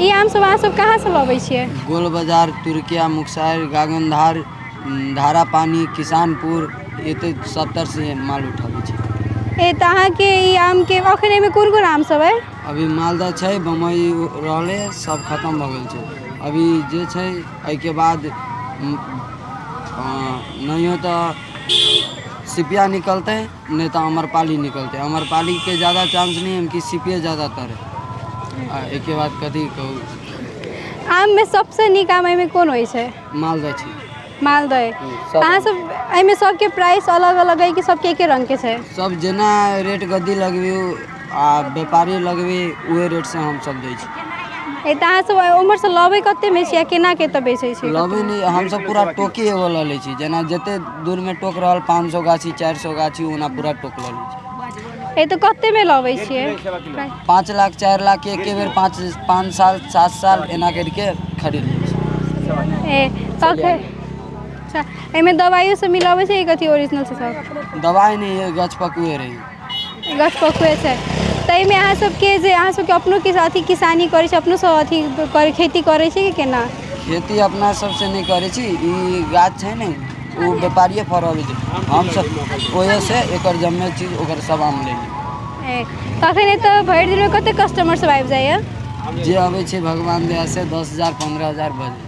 ई आम सब अहाँ सब कहाँ से लबै छियै? गोल बाजार, तुर्किया, मुक्सार, गागनधार, धारापानी, किसानपुर, एते सब तरसँ माल उठाबै छै। ए तऽ अहाँके ई आमके अखन एहिमे कोन कोन आम सब अइ? अभी मालदह छै, बम्बई रहलै, सब खतम भऽ गेल छै। अभी जे छै एहिके बाद नहियो तऽ सिपिया निकलतै, नहि तऽ अमरपाली निकलतै। अमरपालीके ज्यादा चांस नहि है कि सिपिये ज्यादातर है। आ एहिके बाद कथी कहू। आममे सबसँ नीक आम एहिमे कोन होइ छै? मालदह छै। मालदह अइ। सब। अहाँ सब एहिमे सबके प्राइस अलग अलग अइ कि सबके एके रङ्गके छै? सब जेना रेट गद्दी लगबियौ आ व्यापारी लगबी, उहे रेटसँ हमसब दै छी। ए तऽ अहाँ सब उम्हरसँ लबै कतेमे छियै आ केना के एतऽ बेचै छियै? लबै नहि, हमसब पूरा टोके एगो लऽ लै छी। जेना जते दूरमे टोक रहल, 500 गाछी, 400 गाछी, ओना पूरा टोक लऽ लै छी। ए तऽ कतेमे लबै छियै? 5 लाख, 4 लाख एके बेर, 5 साल, 7 साल एना करिके खरीद लै छी। ए तखन अच्छा, एहिमे दबाइयो सब मिलाबै छै कि कथी ओरिजिनल छै सब? दबाइ नहि है, गछ पकुए रही। गछ पकुए छै। ताहिमे अहाँ सबके जे अहाँ सबके अपनो किछु अथी किसानी करै छै, अपनो सब अथी करै, खेती करै छै कि केना? खेती अपना सबसँ नहि करै छी। ई गाछ छै ने, ओ व्यापारिए फड़बै छै। हमसब ओहिसँ एकर जम्मे चीज ओकर सब आम लेली। ए तखन एतऽ भरि दिनमे कते कस्टमर सब आबि जाइए? जे अबै छै भगवान दयासँ 10,000, 15,000 भऽ जाइ।